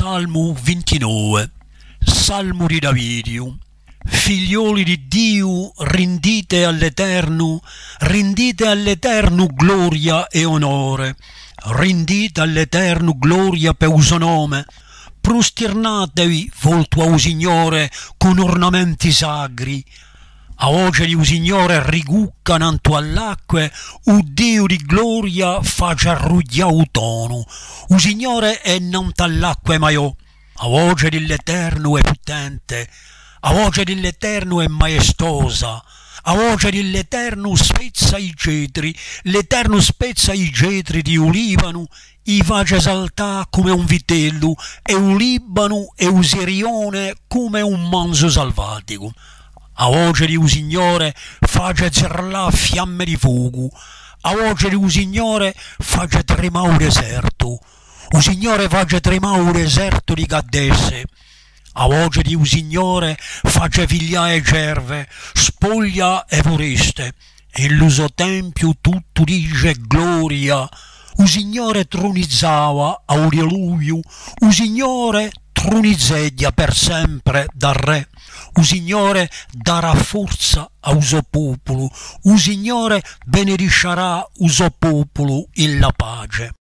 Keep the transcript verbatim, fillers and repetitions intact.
Salmu vintinove. Salmu di Davidiu. Figlioli di Diu, rindite à l'Eternu, rindite à l'Eternu gloria è onore, rindite à l'Eternu gloria pè u so nome, prustirnatevi voltu à u Signore cun urnamenti sacri. A voce di u Signore ricucca nantu à l'acque, u Diu di gloria face arrughjà u tonu. U Signore hè nantu à l'acque maiò. A voce di l'Eternu hè putente, a voce di l'Eternu hè maestosa, a voce di l'Eternu spezza i cedri, l'Eternu spezza i cedri di u Libanu, i face saltà cum'è un vitellu, è u Libanu è u Sirione cum'è un manzu salvaticu. A voce di u Signore face zirlà fiamme di focu, a voce di u Signore face tremà u desertu. U Signore face tremà u desertu di Cadese. A voce di u Signore face figlià e cerve, spoglia e fureste. In lu so tempiu tuttu dice gloria. U Signore trunizava à u diluviu, u Signore trunizeghja per sempre da rè. U Signore darà forza à u so populu, u Signore benediscerà u so populu in la pace.